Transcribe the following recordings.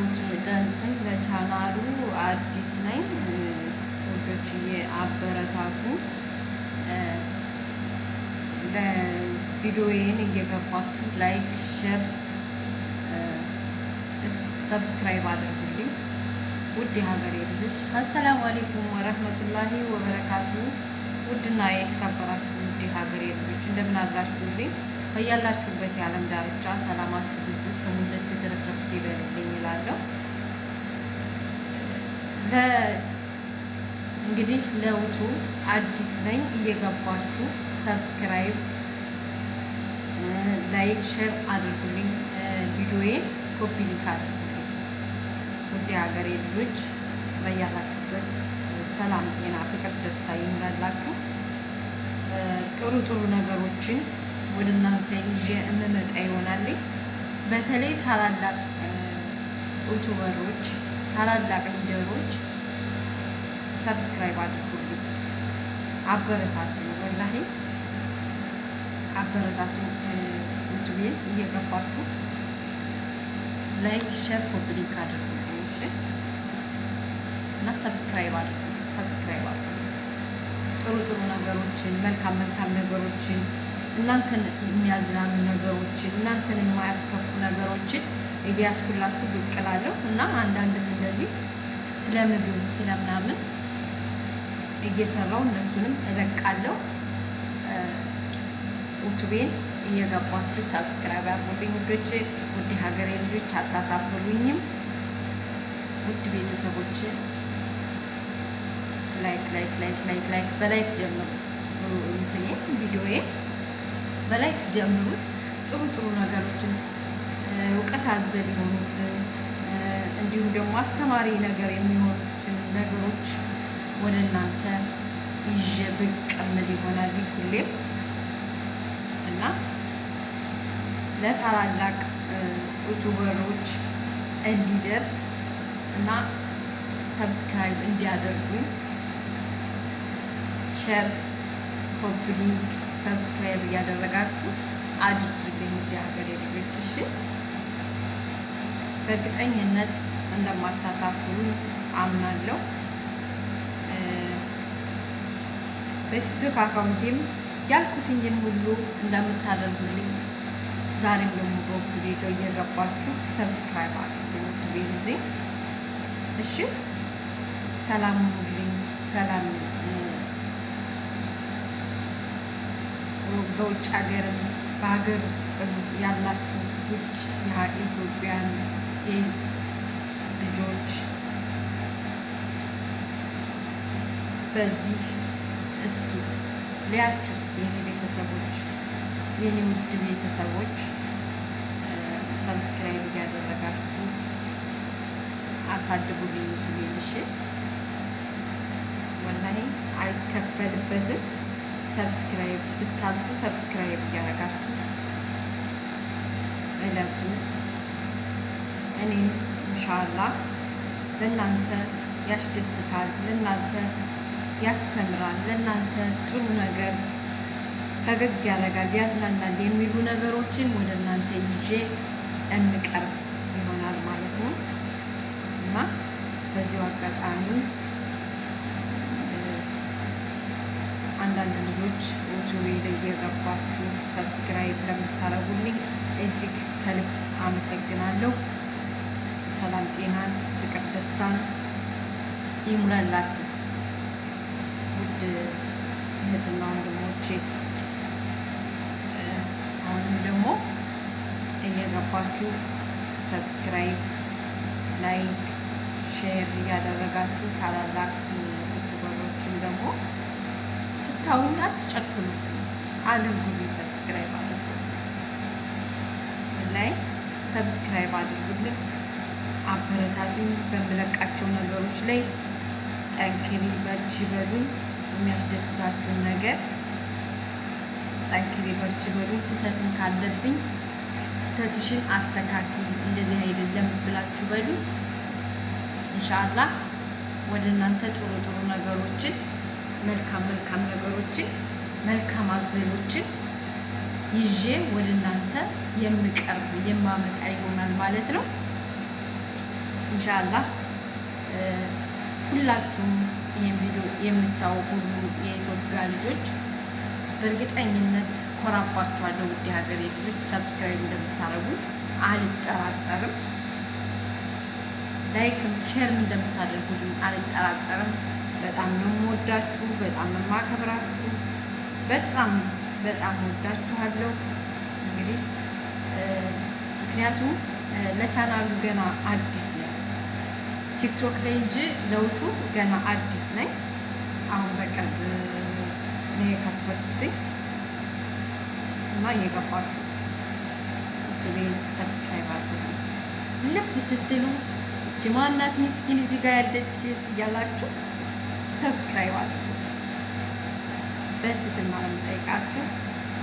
ለእንትን ለቻናሉ አዲስ ነኝ ውዶችዬ፣ አበረታቱ። ለቪዲዮዬን እየገባችሁ like፣ share፣ subscribe አድርጉልኝ። ውድ የሀገሬ ልጆች السلام عليكم ورحمة الله وبركاته። ውድና የተከበራችሁ ውድ የሀገሬ ልጆች እንደምን አላችሁልኝ? በያላችሁበት የዓለም ዳርቻ ሰላማችሁ ብዝት ሙልት ትርፍርፍ ይበልልኝ እላለሁ። እንግዲህ ለውጡ አዲስ ነኝ። እየገባችሁ subscribe፣ like፣ share አድርጉልኝ። ቪዲዮዬን copy link አድርጉልኝ። ውድ የሀገሬ ልጆች በያላችሁበት ሰላም፣ ጤና፣ ፍቅር፣ ደስታ ይሙላላችሁ። ጥሩ ጥሩ ነገሮችን ወደ እናንተ ይዤ የምመጣ ይሆናልኝ። በተለይ ታላላቅ YouTuber ኦች፣ ታላላቅ leader ኦች subscribe አድርጉልኝ፣ አበረታቱኝ። ወላሂ አበረታቱኝ። ዩቱቤን እየገባችሁ like፣ share፣ copy link አድርጉልኝ። እሺ እና subscribe አድርጉልኝ፣ subscribe አድርጉልኝ። ጥሩ ጥሩ ነገሮችን፣ መልካም መልካም ነገሮችን፣ እናንተን የሚያዝናኑ ነገሮችን፣ እናንተን የማያስከፉ ነገሮችን እያያዝኩላችሁ ብቅ እላለሁ እና አንዳንድም እንደዚህ ስለ ምግብ ስለ ምናምን እየሰራው እነሱንም እለቃለሁ። ዩቱቤን እየገባችሁ subscribe አድርጉልኝ ውዶቼ። ውድ ሀገሬ ልጆች አታሳፍሩኝም። ውድ ቤተሰቦች like like like like like በ like ጀምሩ። እንትኔ ቪዲዮዬ በ like ጀምሩት። ጥሩ ጥሩ ነገሮችን፣ እውቀት አዘል የሆኑትን፣ እንዲሁም ደግሞ አስተማሪ ነገር የሚሆኑትን ነገሮች ወደ እናንተ ይዤ ብቅ እምል ይሆናል ሁሌም። እና ለታላላቅ YouTuber ኦች እንዲደርስ እና subscribe እንዲያደርጉኝ share፣ copy link፣ subscribe እያደረጋችሁ አድርሱልኝ ውድ ሀገሬ ልጆች። እሺ፣ በእርግጠኝነት እንደማታሳፍሩኝ አምናለሁ። በቲክቶክ account ኤም ያልኩትኝን ሁሉ እንደምታደርጉልኝ፣ ዛሬም ደግሞ በዩቱቤ እየገባችሁ subscribe አድርጉ ዩቱቤ ጊዜ። እሺ፣ ሰላም ሁኑልኝ። ሰላም በውጭ ሀገርም በሀገር ውስጥም ያላችሁ ውድ የኢትዮጵያን ልጆች በዚህ እስኪ ሊያችሁ፣ እስኪ የኔ ቤተሰቦች፣ የኔ ውድ ቤተሰቦች subscribe እያደረጋችሁ አሳድጉልኝ ዩቱቤን። እሺ፣ ወላሂ አይከፈልበትም። Subscribe ስታልፉ subscribe እያደረጋችሁ እለፉ። እኔም ኢንሻአላህ ለእናንተ ያስደስታል፣ ለእናንተ ያስተምራል፣ ለእናንተ ጥሩ ነገር፣ ፈገግ ያደርጋል፣ ያዝናናል የሚሉ ነገሮችን ወደ እናንተ ይዤ እምቀርብ ይሆናል ማለት ነው። እና በዚሁ አጋጣሚ አንዳንድ ልጆች ዩቱቤ ላይ እየገባችሁ subscribe ለምታደርጉልኝ እጅግ ከልብ አመሰግናለሁ። ሰላም፣ ጤናን፣ ፍቅር፣ ደስታን ይሙላላችሁ ውድ እህትና ወንድሞቼ። አሁንም ደግሞ እየገባችሁ subscribe፣ like፣ share እያደረጋችሁ ታላላቅ YouTuber ኦችን ደግሞ ስታዩኝ አትጨክኑ፣ አድርጉልኝ፣ subscribe አድርጉ፣ like subscribe አድርጉልኝ፣ አበረታቱኝ። በምለቃቸው ነገሮች ላይ ጠንክሪ፣ በርቺ በሉኝ። የሚያስደስታችሁን ነገር ጠንክሪ፣ በርቺ በሉኝ። ስህተትም ካለብኝ ስህተትሽን አስተካክዪ፣ እንደዚህ አይደለም ብላችሁ በሉኝ። ኢንሻአላህ ወደ እናንተ ጥሩ ጥሩ ነገሮችን፣ መልካም መልካም ነገሮችን፣ መልካም አዘሎችን ይዤ ወደ እናንተ የምቀርብ የማመጣ ይሆናል ማለት ነው። ኢንሻአላህ ሁላችሁም ይህን ቪዲዮ የምታዩ ሁሉ የኢትዮጵያ ልጆች በእርግጠኝነት ኮራባችኋለሁ። ውድ የሀገሬ ልጆች subscribe እንደምታደርጉ አልጠራጠርም። Like ም share ም እንደምታደርጉልኝ አልጠራጠርም። በጣም ነው የምወዳችሁ፣ በጣም ነው የማከብራችሁ፣ በጣም በጣም ወዳችኋለሁ። እንግዲህ ምክንያቱም ለቻናሉ ገና አዲስ ነኝ ቲክቶክ ላይ እንጂ ለውጡ ገና አዲስ ነኝ። አሁን በቅርብ ነው የከፈትኩትኝ እና እየገባችሁ ዩቱቤን subscribe አድርጉ። ልፍ ስትሉ እቺ ማናት ምስኪን እዚህ ጋር ያለች እያላችሁ subscribe አድርጉ። በትህትና ነው የምጠይቃችሁ።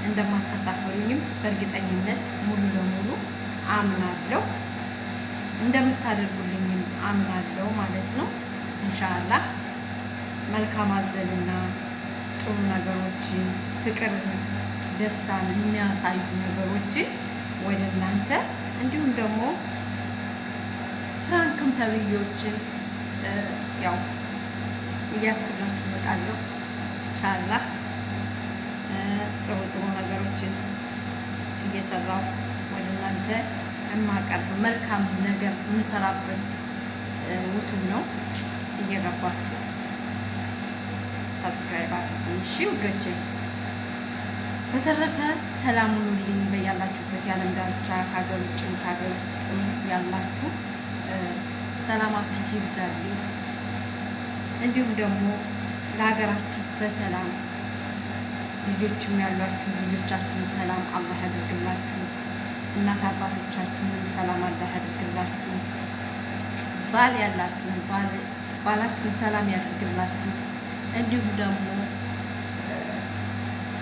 እንደማታሳፍሩኝም በእርግጠኝነት ሙሉ ለሙሉ አምናለሁ፣ እንደምታደርጉልኝም አምናለሁ ማለት ነው። ኢንሻአላህ መልካም አዘልና ጥሩ ነገሮችን፣ ፍቅርን፣ ደስታን የሚያሳዩ ነገሮችን ወደ እናንተ እንዲሁም ደግሞ prank ም ተብዬዎችን ያው እያስኩላችሁ እመጣለሁ። ኢንሻአላህ ጥሩ ጥሩ ነገሮችን እየሰራሁ ወደ እናንተ የማቀርብ መልካም ነገር የምሰራበት ዩቱብ ነው። እየገባችሁ subscribe አድርጉ። እሺ ውዶቼ፣ በተረፈ ሰላም ሁኑልኝ በያላችሁበት የዓለም ዳርቻ ከሀገር ውጭም ከሀገር ውስጥም ያላችሁ ሰላማችሁ ይብዛልኝ። እንዲሁም ደግሞ ለሀገራችሁ በሰላም ልጆችም ያሏችሁ ልጆቻችሁን ሰላም አላህ ያደርግላችሁ። እናት አባቶቻችሁንም ሰላም አላህ ያደርግላችሁ። ባል ያላችሁ ባላችሁን ሰላም ያደርግላችሁ። እንዲሁም ደግሞ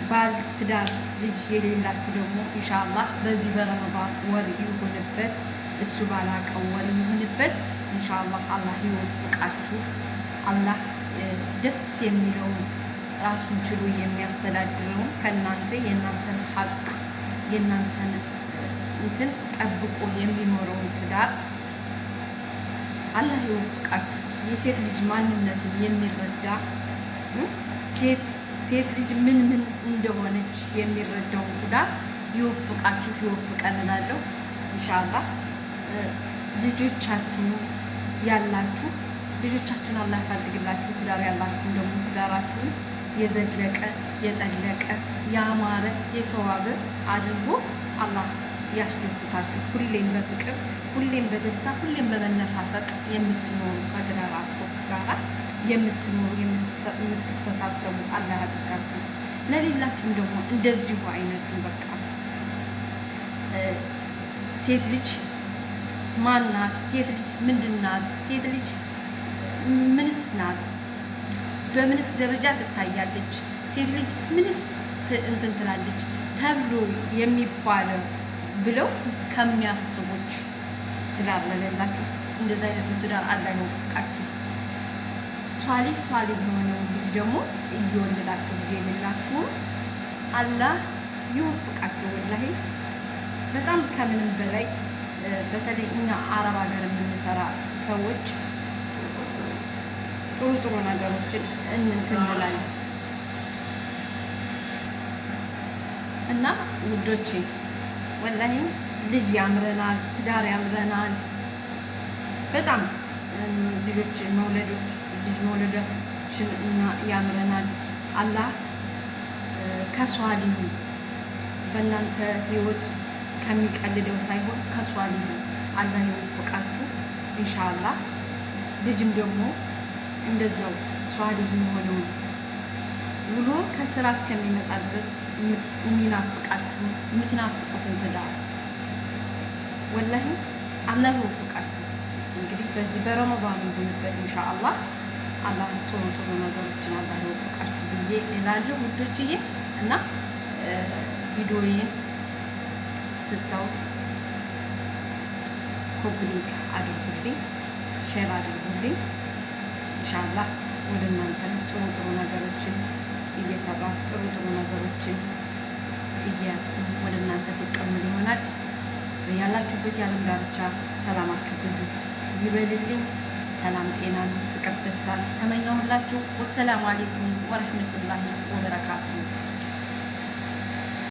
ባል ትዳር ልጅ የሌላችሁ ደግሞ ኢንሻአላህ በዚህ በረመዳን ወር ይሁንበት፣ እሱ ባላቀው ወር ይሁንበት። ኢንሻአላህ አላህ ይወፍቃችሁ። አላህ ደስ የሚለውን ራሱን ችሎ የሚያስተዳድረውን ከእናንተ የእናንተን ሀቅ የእናንተን እንትን ጠብቆ የሚኖረውን ትዳር አላህ ይወፍቃችሁ። የሴት ልጅ ማንነትን የሚረዳ ሴት ልጅ ምን ምን እንደሆነች የሚረዳውን ትዳር ይወፍቃችሁ፣ ይወፍቀን እላለሁ። ኢንሻአላህ ልጆቻችሁ ያላችሁ ልጆቻችሁን አላህ ያሳድግላችሁ። ትዳር ያላችሁን ደግሞ ትዳራችሁን የዘለቀ የጠለቀ ያማረ የተዋበ አድርጎ አላህ ያስደስታችሁ። ሁሌም በፍቅር ሁሌም በደስታ ሁሌም በመነፋፈቅ የምትኖሩ ከትዳራችሁ ጋራ የምትኖሩ የምትተሳሰቡ አላህ ያድርጋችሁ። ለሌላችሁም ደግሞ እንደዚሁ አይነቱን በቃ ሴት ልጅ ማናት? ሴት ልጅ ምንድናት? ሴት ልጅ ምንስ ናት? በምንስ ደረጃ ትታያለች? ሴት ልጅ ምንስ እንትን ትላለች ተብሎ የሚባለው ብለው ከሚያስቡች ትዳር ለሌላችሁ እንደዚ አይነቱ ትዳር አላህ ይወፍቃችሁ። ሷሊህ ሷሊህ የሆነው ልጅ ደግሞ እየወለዳችሁ ልጅ የሌላችሁም አላህ ይወፍቃችሁ። ወላሂ በጣም ከምንም በላይ በተለይ እኛ አረብ ሀገር የምንሰራ ሰዎች ጥሩ ጥሩ ነገሮችን እንትን እንላለን እና ውዶቼ ወላሂ ልጅ ያምረናል፣ ትዳር ያምረናል። በጣም ልጆች መውለዶች ልጅ መውለዳችን እና ያምረናል። አላህ ከሷሊሁ በእናንተ ህይወት ከሚቀልደው ሳይሆን ከሷሊሁ አላህ ይወፍቃችሁ ኢንሻአላህ። ልጅም ደግሞ እንደዛው ሷሊህ የሆነውን ውሎ ከስራ እስከሚመጣ ድረስ የሚናፍቃችሁ የምትናፍቁትን ትዳር ወላሂ አላህ ይወፍቃችሁ። እንግዲህ በዚህ በረመዳን ይሁንበት ኢንሻአላህ። አላህ ጥሩ ጥሩ ነገሮችን አላህ ይወፍቃችሁ ብዬ እላለሁ ውዶችዬ። እና ቪዲዮዬን ስታዩት copy link አድርጉልኝ፣ share አድርጉልኝ። ኢንሻአላህ ወደ እናንተም ጥሩ ጥሩ ነገሮችን እየሰራሁ ጥሩ ጥሩ ነገሮችን እየያዝኩ ወደ እናንተ ብቅ እምል ይሆናል። ያላችሁበት የዓለም ዳርቻ ሰላማችሁ ብዝት ይበልልኝ። ሰላም ጤናን፣ ፍቅር፣ ደስታን ተመኘሁላችሁ። والسلام عليكم ورحمة الله وبركاته።